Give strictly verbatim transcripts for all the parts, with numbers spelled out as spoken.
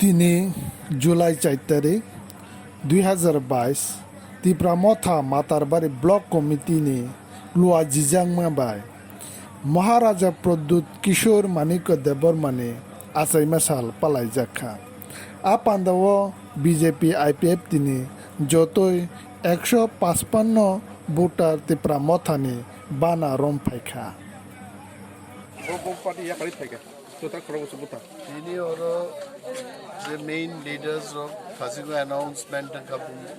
Tini July char tarik dui hazar bais, Tipra Motha Matarbari Block Committee ni lua jijakma bai Maharaja Pradyut Kishore Manikya Debbarma ni achaima sal palaijak kha. A pandao B J P I P F T ni jotoi ekso pachpanno voter Tipra Motha ni bana rom phaikha. Bo, bo party yakarwi phaikha. Total khoroknwi se buthar. Tini oro je main leaders rok phasiko announcement wngkha bumung.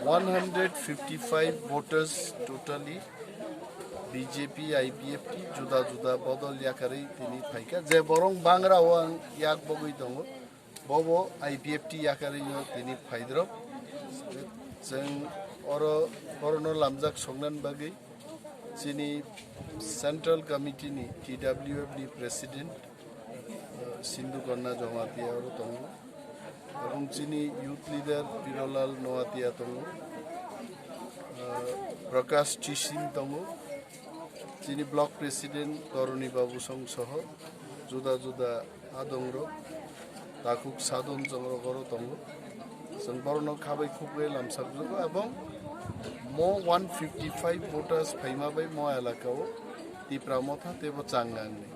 One hundred fifty-five voters totally B J P, I P F T juda juda bodol yakarwi tini phaikha. Je borong bangra o ang yak bogwi tongo. Bobo I P F T yakarino tini phaidrop. Chwng oro, orono lamjak songnan bagwi chini Central Committee ni T W F ni President, uh, Sindhu Kanya Jamatia oro tongo. Abong chini Youth Leader Pirolal Noatia tongo. Uh, Prakash Chising tongo. Chini Block President Toroni Babu Song soho juda juda adongrok, takhuk sadon chongrok oro tongo. Chwng borokno khabai khukbai lamsakjago ebong mo one fifty-five voters phaima bai mo elakao Tipra Motha teibo chang nangni.